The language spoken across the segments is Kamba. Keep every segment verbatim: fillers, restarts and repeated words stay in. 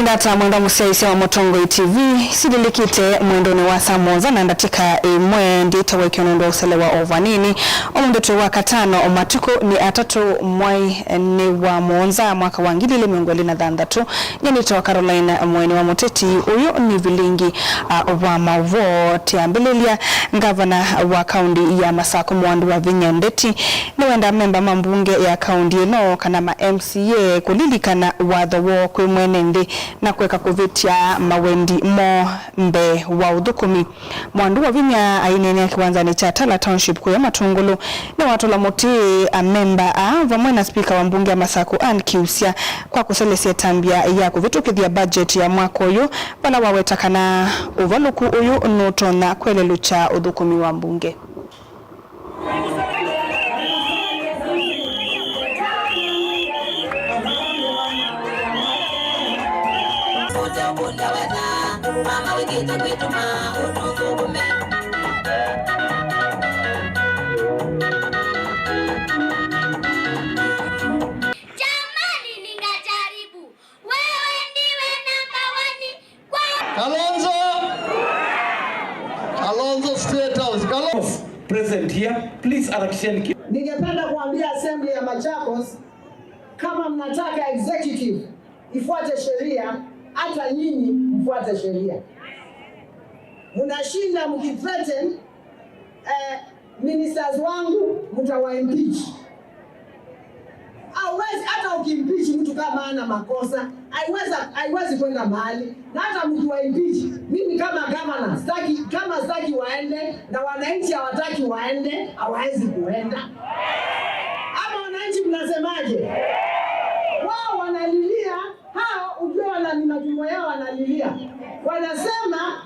Ndata mwendwa mũsyaĩĩsya wa Mũtongoi T V, sililikĩte mwendonĩ wa saa mũonza na ndatĩka ĩmwe. Nditawa ĩkĩo nũndũ wa ũselewa o vanini. Ũmũnthĩ twĩ wa katano, o matukũ nĩ atatũ, mwai nĩ wa mũonza, mwaka wa ngili ilĩ mĩongo ĩlĩ na thanthatũ. Nyie nĩtawa Caroline Mweni wa Mũteti. Ũyũ nĩ vilingi, a, wa maũvoo. Tĩambĩlĩlya, ngavana wa kaunti ya Masakũ Mwandu wa Vinya Ndeti nĩwenda memba ma mbunge ya kaunti ĩno kana ma M C A kũlilikana watho woo kwĩ mwene nthĩ na kũeka kũvĩtya mawendi moo mbee wa ũthũkũmi. Mwandu wa Vinya aineenea kĩwanzanĩ kya Tala Township kũya Matũngũlũ nĩwatũla mũtĩ amemba aa vamwe na spika wa mbunge ya Masakũ Ann Kiusya kwa kũselesya ĩtambya ya kũvĩtũkĩthya budget ya mwaka ũyũ, vala waweta kana ũvalũku ũyũ nũtonya kwelelũkya ũthũkũmi wa mbunge. Jamani, ningajaribu. Wewe ndiwe namba wani. Kalonzo! Kalonzo State House. Kalonzo. Present here. Please, harakisheni ki- Ningependa kuambia assembly ya Machakos, kama mnataka executive ifuate sheria, hata nyinyi mfuate sheria. Mnashinda mkithreaten, eh, ministers wangu, mtawa impeach. Hauwezi, hata ukimpeach mtu kama ana makosa, haiweza, haiwezi kwenda mahali. Na hata mkiwa impeach, mimi kama governor, sitaki, kama sitaki waende, na wananchi hawataki waende, hawawezi kuenda. Ama wananchi mnasemaje? Wao wanalilia, hao ujua wana ni matumbo yao wanalilia. Wanasema,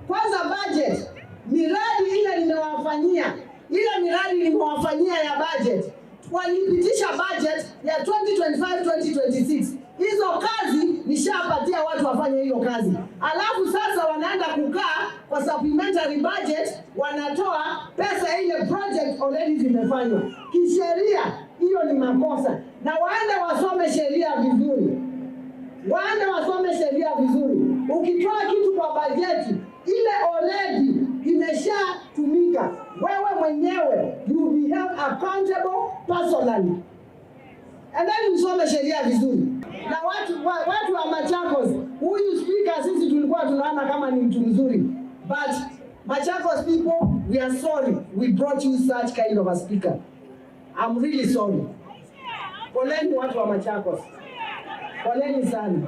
kwanza budget, miradi ile nimewafanyia, ile miradi nimewafanyia ya budget, walipitisha budget ya twenty twenty-five, twenty twenty-six. Hizo kazi nishapatia watu wafanye hiyo kazi. Alafu sasa wanaenda kukaa kwa supplementary budget, wanatoa pesa ya ile project already zimefanywa. Kisheria, hiyo ni makosa. Na waende wasome sheria vizuri. Waende wasome sheria vizuri. Ukitoa kitu kwa bajeti, ile already imeshatumika, wewe mwenyewe you will be held accountable personally. And then msome sheria vizuri. Na watu wa, watu wa Machakos, huyu speaker sisi tulikuwa tunaona kama ni mtu mzuri. But Machakos people, we are sorry we brought you such kind of a speaker. I'm really sorry. Poleni watu wa Machakos. Poleni sana.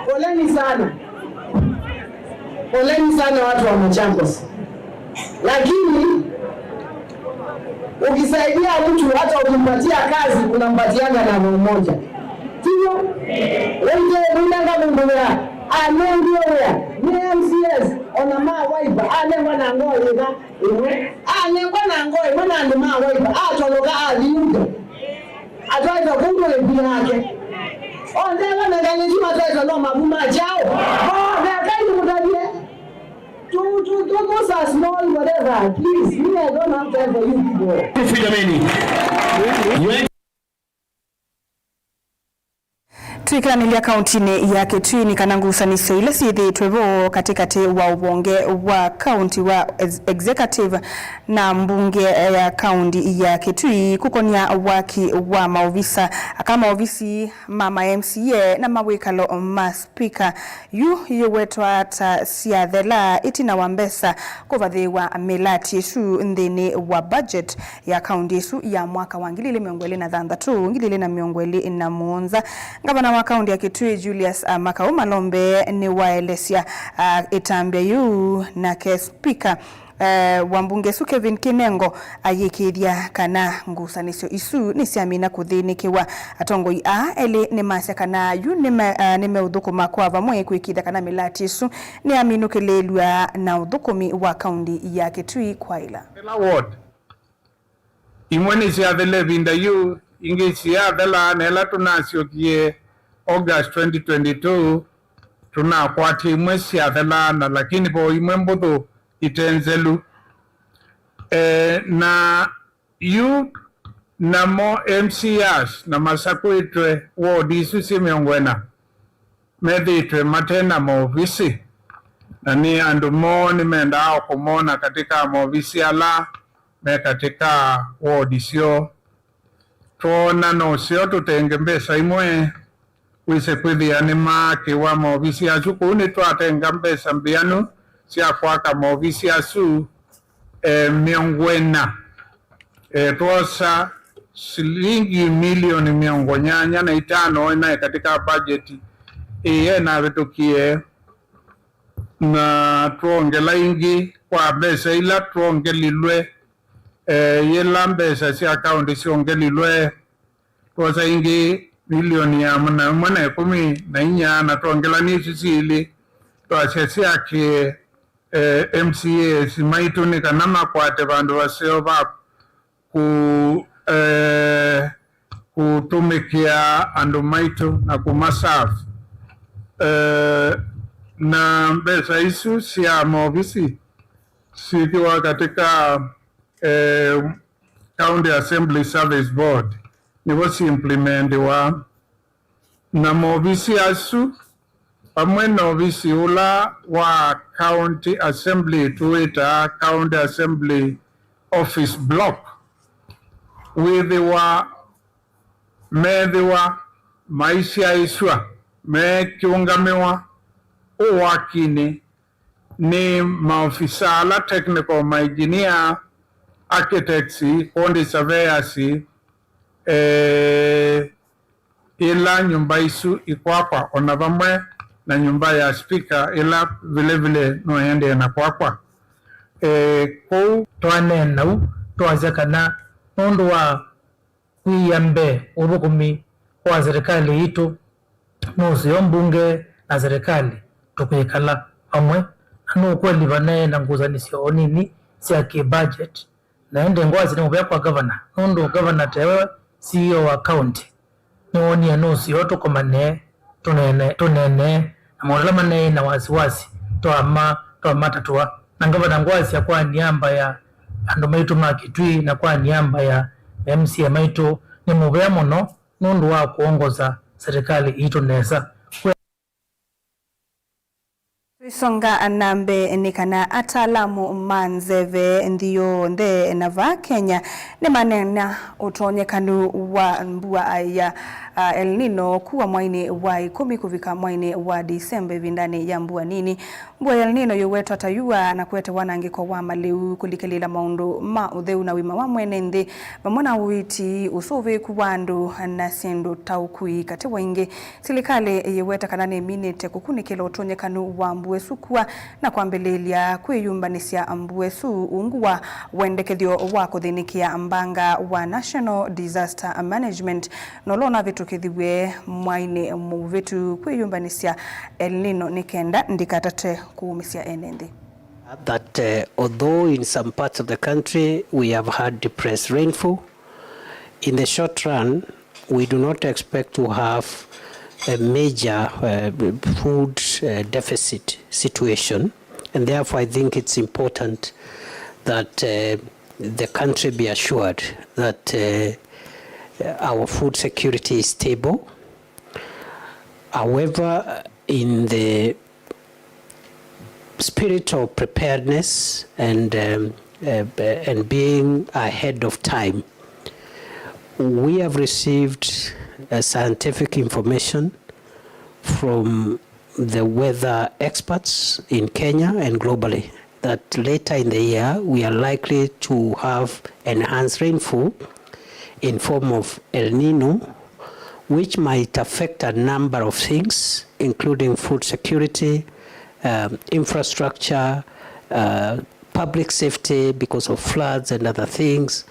Poleni sana. Poleni sana watu wa Machakos. Lakini ukisaidia mtu, hata ukimpatia kazi, unampatianga na roho moja. Sivyo? Wende unanga mundu wĩa, anengiwe wĩa, nĩ M C As, ona ma Wiper, anengwa na ngoo yĩva ĩmwe, anengwa na ngoo ĩmwe na andũ ma Wiper, atoloka athi Uge. Atwaĩtwe kũu nĩ ĩvi yake. Onthe ala menganĩtye matwaĩtwe no mavu ma kyaũ. Oh, na Ngai nĩmũtavye. Tu, tu, tu, those are small whatever. Please, me, I don't have time for you people. Kofi jameni. Twĩkĩlanĩlya kauntinĩ ya Kitui nĩ kana ngusanĩsyo ila syĩthĩĩtwe vo katĩkatĩ wa ũvonge wa kaunti wa ex-, executive na mbunge ya kaunti ya Kitui kũkonya waki wa maovisa ka maovisi ma ma M C A na mawĩkalo ma spika. Yu yĩwetwa ta syathela ĩtina wa mbesa kũvathĩĩwa mĩlati ĩsu nthĩnĩ wa budget ya kaunti ĩsu ya mwaka wa ngili ilĩ mĩongo ĩlĩ na thanthatũ, ngili ilĩ na mĩongo ĩlĩ na mũonza. Ngavana wa kaunti ya Kitui, Julius, a, Makau Malombe nĩwaelesya, a, ĩtambya yĩu, nake spika, e, wa mbunge ĩsu, Kevin Kinengo, ayĩkĩĩthya kana ngusanĩsyo isu nĩsyamina kũthĩnĩkĩwa. Atongoi aa elĩ nĩmasya kana yu nĩme-, a, nĩmeũthũkũma kwa vamwe kwĩkĩĩthya kana mĩlati ĩsu nĩyaminũkĩlĩĩlw'a na ũthũkũmi wa kaunti ya Kitui kwaĩla. Kĩla ward. Imwe nĩsyathela ĩvinda yĩu, ingĩ syathela, na ĩla tũnasyokie August twenty twenty-two, tũnakwatie imwe syathela, na lakini vo imwe mbũthũ ite nzelu. E, na yu Namo M C As na masakwĩtwe ward isu syĩ mĩongo ĩna methĩĩtwe mate na maovisi, na nĩ andũ moo nĩmendaa o kũmona katĩ ka maovisi ala me katĩ ka ward syoo. Twoona no seo tũtenge mbesa imwe, wĩse kwĩthĩa nĩmaakĩwa maovisi asu. Kũu nĩtwatenga mbesa mbĩanu sya kwaka maovisi asu, eh, mĩongo ĩna. Eh, twosa silingi milioni mĩongo nyanya na itano ĩnaĩ katĩ ka budget ĩĩ ĩnavĩtũkie, na twongela ingĩ kwa mbesa ila twongelilwe, eh, yĩla mbesa sya kaũntĩ syongelilwe, twosa ingĩ milioni ya na ĩmwe na ĩkũmi na inya, na twongelany'a isu syĩlĩ, twasya syakĩe, eh, M C As maitũ nĩ kana makwate vandũ vaseo va ku-, eh, kũtũmĩkĩa andũ maitũ na kũmaserve. Eh, na mbesa isu sya maovisi syĩkĩwa katĩ ka, eh, County Assembly Service Board, nĩvo syiimplimentiwa. Na maovisi asu, vamwe na ovisi ũla wa County Assembly tũwĩtaa County Assembly Office Block, wĩthĩwa, methĩwa maisyaĩĩsw'a, mekyũngamĩwa ũwakinĩ nĩ maofisa ala technical, ma engineer, architects, quantity surveyors, eh, ĩla nyũmba isu ikwakwa, o na vamwe na nyũmba ya speaker ĩla vilevile no ĩendee na kwakwa. Eh, kũu twaneenau twasya kana nũndũ wa kwĩĩa mbee ũthũkũmi wa serikali yitũ, nũseo mbunge na serikali tũkwĩkala vamwe, na nũkweli vanaĩ na ngusanĩsyo o nini sya kĩ-budget, na ĩndĩ ngwasya nĩ mũvea kwa gavana, nũndũ gavana tewe C E O wa county nĩwonie nũseo tũkomane, tũneene, tũneenee na maũndũ ala manaĩ na wasiwasi twama, twamatatũa. Na ngavana ngwasya kwa niamba ya andũ maitũ ma Kitui na kwa niamba ya M C A maitũ, nĩ mũvea mũno nũndũ wa kũongoza serikali itũ nesa. Twĩsonga na mbee nĩ kana ataalamu ma nzeve nthĩ yonthe na vaa Kenya nĩmaneena ũtonyekanu wa mbua ya, ah, El Nino kuma mwainĩ wa ĩkũmi kũvika mwainĩ wa Disemba ĩvindanĩ ya mbua nini. Mbua ya El Nino yĩwetwa ta yua na kũete wanangĩko wa malĩu, kũlikĩlĩĩla maũndũ ma ũtheu na ũima wa mwene nthĩ, vamwe na ũiiti, ũsũvĩĩku wa andũ na syĩndũ ta ũkui katĩ wa ingĩ. Silikalĩ yĩweta kana nĩminĩte kũkunĩkĩla ũtonyekanu wa mbua ĩsu kua na kwambĩlĩĩlya kwĩyumbanĩsya mbua ĩsu ungu wa wendekethyo wa kũthĩnĩkĩa mbanga wa National Disaster Management, na ũla ũnavĩtũkĩthiw'e mwainĩ mũvĩtu kwĩyumbanĩsya El Nino nĩ kenda ndĩkatate kũũmĩsya ene nthĩ. That, uh, although in some parts of the country we have had depressed rainfall, in the short run, we do not expect to have a major, uh, food, uh, deficit situation, and therefore I think it's important that, uh, the country be assured that, uh, our food security is stable. However, in the spirit of preparedness and, um, uh, and being ahead of time, we have received, uh, scientific information from the weather experts in Kenya and globally that later in the year we are likely to have enhanced rainfall in form of El Nino, which might affect a number of things, including food security, um, infrastructure, uh, public safety because of floods and other things,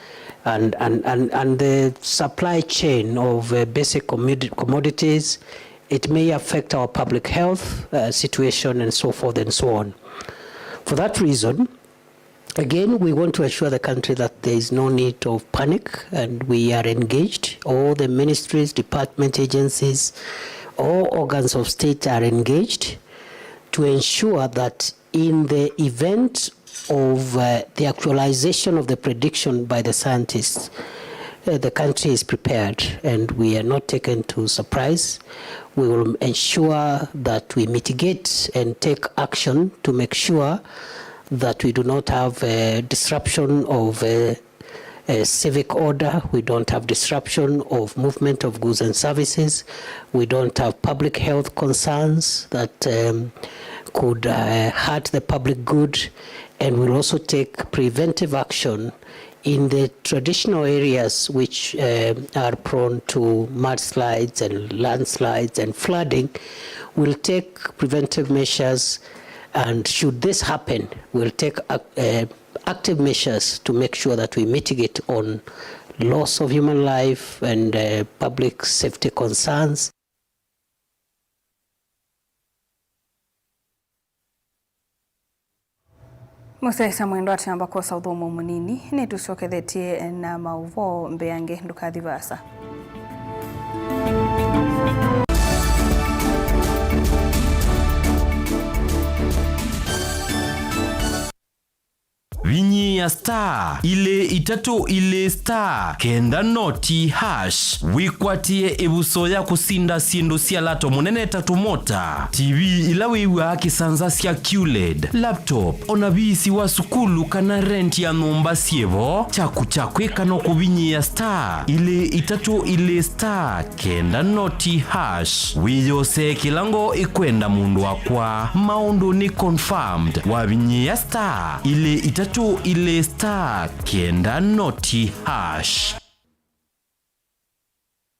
and, and, and, and the supply chain of, uh, basic commodi-, commodities. It may affect our public health, uh, situation and so forth and so on. For that reason, again, we want to assure the country that there is no need of panic, and we are engaged. All the ministries, department, agencies, all organs of state are engaged to ensure that in the event of, uh, the actualization of the prediction by the scientists, Uh, the country is prepared and we are not taken to surprise. We will ensure that we mitigate and take action to make sure that we do not have a disruption of uh, uh, civic order, we don't have disruption of movement of goods and services, we don't have public health concerns that um, could uh, hurt the public good, and we'll also take preventive action in the traditional areas which uh, are prone to mudslides and landslides and flooding. We'll take preventive measures, and should this happen, we'll take uh, uh, active measures to make sure that we mitigate on loss of human life and uh, public safety concerns. Mũsyaĩĩsya mwendwa, twĩamba kwosa ũthũmũo mũnini, nĩtũsyokethetye na maũvoo mbeange, ndũkathi vaasa. Vinyĩĩa star ilĩ itatũ ilĩ star kenda noti hash wĩkwatĩe ĩvuso ya kũsinda syĩndũ sya lato mũnene ta tũmota, T V ila wĩw'aa kĩsanza sya QLED, laptop, o na viisi wa sukulu kana rent ya nyũmba syĩ vo. Kyaku kya kwĩka no kũvinyĩĩa star ilĩ itatũ ilĩ star kenda noti hash. Wĩyosee kĩla ngoo ĩkwenda, mũndũ wakwa. Maũndũ nĩ confirmed. Wavinyĩĩa star ilĩ itatũ ilĩ star kenda noti hash.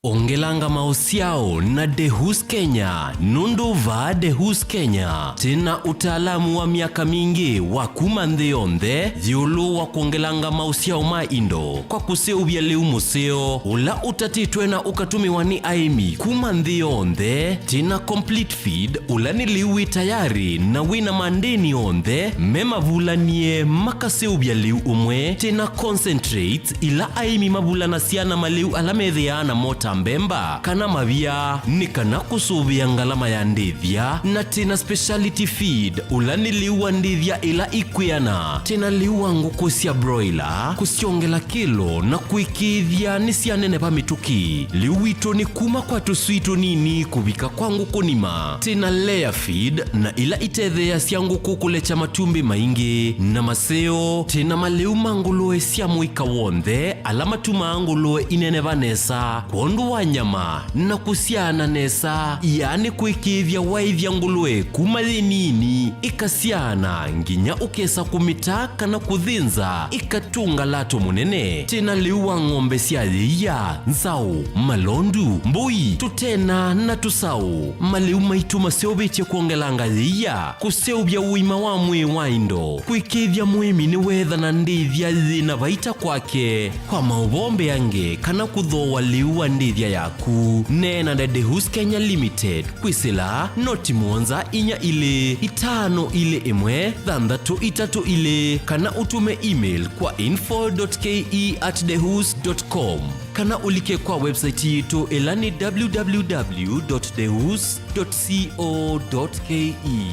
Ongelanga maũsyao na Dehus Kenya, nũndũ vaa Dehus Kenya twĩ na ũtaalamu wa myaka mingĩ wa kuma nthĩ yonthe ĩũlũ wa kwongelanga maũsyao ma indo kwa kũseũvya lĩu mũseo ũla ũtatĩtwe na ũkatũmĩwa nĩ aĩmi kuma nthĩ yonthe. Twĩ na complete feed, ũla nĩ lĩu wĩ tayarĩ na wĩ na mandĩni onthe me mavulanie makaseũvya lĩu ũmwe. Twĩ na concentrates, ila aĩmi mavulanasya na malĩu ala methĩaa namo ta mbemba kana mavia, nĩ kana kũsũvĩa ngalama ya ndĩthya. Na twĩ na speciality feed, ũla nĩ lĩu wa ndĩthya ila ikwĩana. Twĩ na lĩu wa ngũkũ sya broiler, kũsyongela kĩlo na kũĩkĩĩthya nĩsyaneneva mĩtũkĩ. Lĩu witũ nĩ kuma kwa tũswii tũnini kũvika kwa ngũkũ nima. Twĩ na layer feed, na ila itetheeasya ngũkũ kũlekya matumbĩ maingĩ na maseo. Twĩ na malĩu ma ngũlũe sya mũika w'onthe ala matumaa ngũlũe ineneva nesa kwondũ wa nyama na kũsyaana nesa, yaani kũĩkĩĩthya waĩthya ngũlũe kuma yĩ nini ĩkasyaana nginya ũkesa kũmĩta kana kũthĩnza ĩkatũnga lato mũnene. Twĩ na lĩu wa ng'ombe sya yĩia, nzaũ, malondu, mbũi, tũtena na tũsaũ. Malĩu maitũ maseũvĩtye kwongelanga yĩia, kũseũvya ũima wa mwĩĩ wa indo, kũĩkĩĩthya mũĩmi nĩweetha na ndĩthya yĩ na vaita kwake. Kwa maũvoo mbeange kana kũthooa lĩu wa ndĩthya yaku, neena na Dehus Kenya Limited kwĩsĩla noti mũonza inya ilĩ itano ilĩ ĩmwe thanthatũ itatũ ilĩ, kana ũtũme email kwa info dot K E at dehus dot com, kana ũlike kwa website yitũ ĩla nĩ w w w dot dehus dot co dot K E.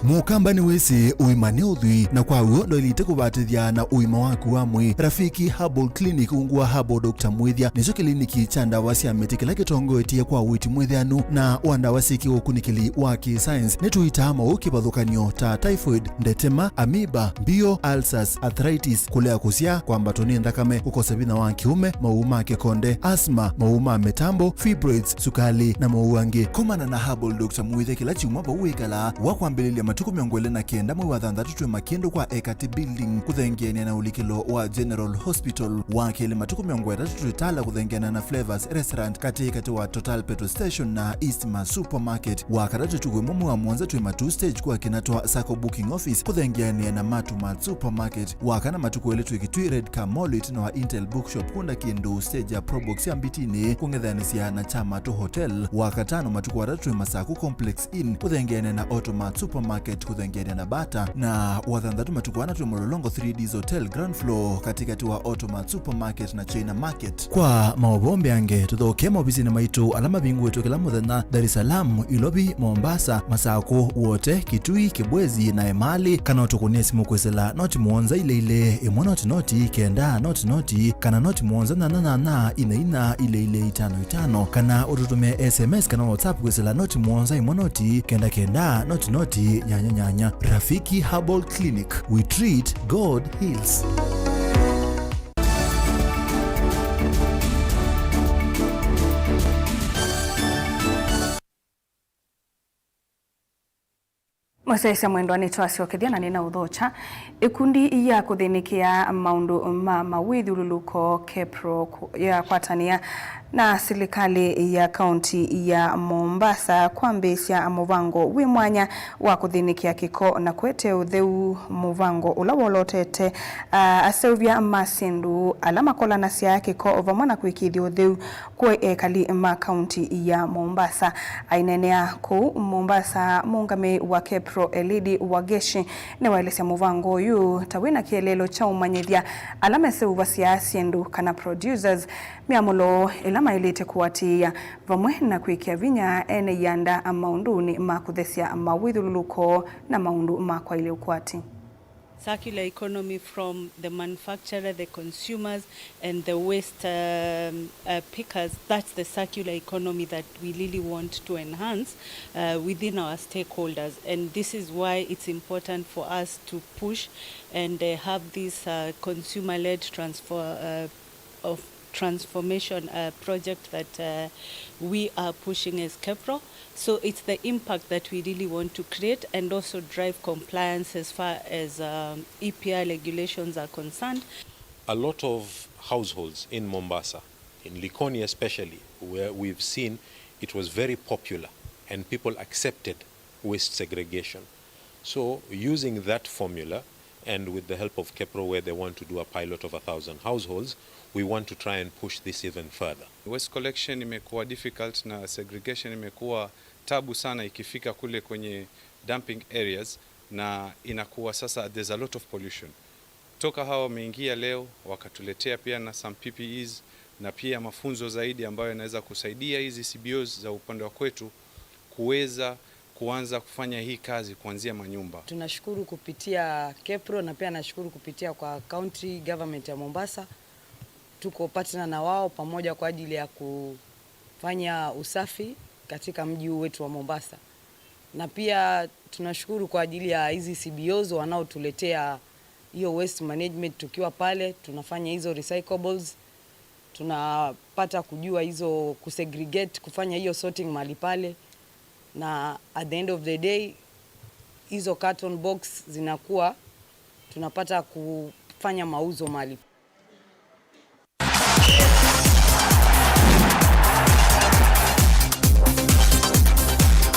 Mũkamba nĩwĩsĩ ũima nĩ ũthwii, na kwa w'o ndwaĩlĩte kũvatĩthya na ũima waku wa mwĩĩ. Rafiki Herbal Clinic ungu wa Herbal Doctor Mwĩthya nĩkyo kĩliniki kya ndawa sya mĩtĩ kĩla kĩtongoetye kwa ũiiti mwĩthĩanu na wa ndawa syĩ kĩũkunĩkĩli wa kĩ-science. Nĩtũitaa maũũ kĩvathũkany'o ta typhoid, ndetema, amoeba, mbio, ulcers, arthritis, kũlea kũsyaa, kwambatwa nĩ nthakame, kũkosa vinya wa kĩũme, maũũ ma kĩkonde, asthma, maũũ ma mĩtambo, fibroids, sukali, na maũũ angĩ. Komana na Herbal Doctor Mwĩthya kĩla kyumwa vau wĩkalaa. Wa kwambĩlĩlya matukũ mĩongo ĩlĩ na kenda mwei wa thanthatũ twĩ Makĩndũ kwa Ekati Building kũthengeanĩa na ũlikĩlo wa General Hospital. Wa kelĩ matukũ mĩongo ĩtatũ twĩ Tala kũthengeanĩa na Flavors Restaurant katĩ katĩ wa Total Petrol Station na Eastmart Supermarket. Wa katatũ ĩtukũ ĩmwe mwei wa mũonza twĩ Matuu Stage kwa Kinatwa Sacco Booking Office kũthengeanĩa na Matumat Supermarket. Wa kana matukũ elĩ twĩ Kitui Red Car Mall ĩtina wa Intel Bookshop kũnda kĩndũ stage ya Probox ya Mbitinĩ kũng'ethanĩsya na Chamatu Hotel. Wa katano matukũ atatũ twĩ Masaku Complex Inn kũthengeanĩa na Automat Supermarket. Market kũthengeania na Bata, na Wathanthatũ matukũ ana twĩ Mlolongo three Ds Hotel ground floor katĩkatĩ wa Automat Supermarket na China Market. Kwa maũvoo mbeange, tũthokee maovisinĩ maitũ ala mavingũĩtwe kĩla mũthenya Dar es Salaam, Ilovi, Mombasa, Masakũ, Wote, Kitui, Kibwezi na Emali, kana ũtũkũnĩe simũ kwĩsĩla noti mũonza ile ile ĩmwe noti noti kenda noti noti, kana noti mũonza nyanya nyanya ina ina ile ile itano itano, kana ũtũtũmĩe S M S kana WhatsApp kwĩsĩla noti mũonza ĩmwe noti kenda kenda noti noti nyanya nyanya. Rafiki Herbal Clinic, we treat, God heals. Mũsyaĩĩsya mwendwa, nĩtwasyokethya na nĩnaũthokya. Ĩkundi ya kũthĩnĩkĩa maũndũ ma mawĩthyũlũlũko, KEPRO, kũ-, yakwatanĩa na silikalĩ ya kaunti ya Mombasa kwambĩĩsya mũvango wĩ mwanya wa kũthĩnĩkĩa kĩko na kũete ũtheu, mũvango ũla wolotete, a, aseũvya ma syĩndũ ala makolanasya kĩko vamwe na kũĩkĩĩthya ũtheu kwĩ ekali ma kaunti ya Mombasa. Aineenea kũu Mombasa, mũũngamĩi wa KEPRO Elidi Wageshi nĩwaelesya mũvango ũyũ ta wĩna kĩeleelo kya ũmanyĩthya ala meseũvasya syĩndũ kana producers myamũlo ĩla maĩlĩte kũatĩĩa, vamwe na kwĩkĩa vinya ene ianda maũndũnĩ ma kũthesya mawĩthyũlũlũko na maũndũ ma kwaĩlya ũkwati. Circular economy from the manufacturer, the consumers, and the waste, um, uh, pickers. That's the circular economy that we really want to enhance, uh, within our stakeholders. And this is why it's important for us to push and, uh, have this, uh, consumer-led transfer, uh, of transformation, uh, project that, uh, we are pushing as KEPRO. So it's the impact that we really want to create and also drive compliance as far as, um, E P R regulations are concerned. A lot of households in Mombasa, in Likoni especially, where we've seen it was very popular and people accepted waste segregation. So, using that formula, and with the help of KEPRO, where they want to do a pilot of a thousand households, we want to try and push this even further. Waste collection imekuwa difficult na segregation imekuwa tabu sana ikifika kule kwenye dumping areas, na inakuwa sasa there's a lot of pollution. Toka hawa wameingia leo, wakatuletea pia na some P P Es na pia mafunzo zaidi ambayo yanaweza kusaidia hizi C B Os za upande wa kwetu kuweza kuanza kufanya hii kazi kuanzia manyumba. Tunashukuru kupitia KEPRO na pia nashukuru kupitia kwa County Government ya Mombasa. Tuko partner na wao pamoja kwa ajili ya kufanya usafi katika mji huu wetu wa Mombasa. Na pia tunashukuru kwa ajili ya hizi C B Os wanaotuletea hiyo waste management tukiwa pale, tunafanya hizo recyclables, tunapata kujua hizo kusegregate, kufanya hiyo sorting mahali pale, na at the end of the day, hizo carton box zinakuwa, tunapata kufanya mauzo mahali.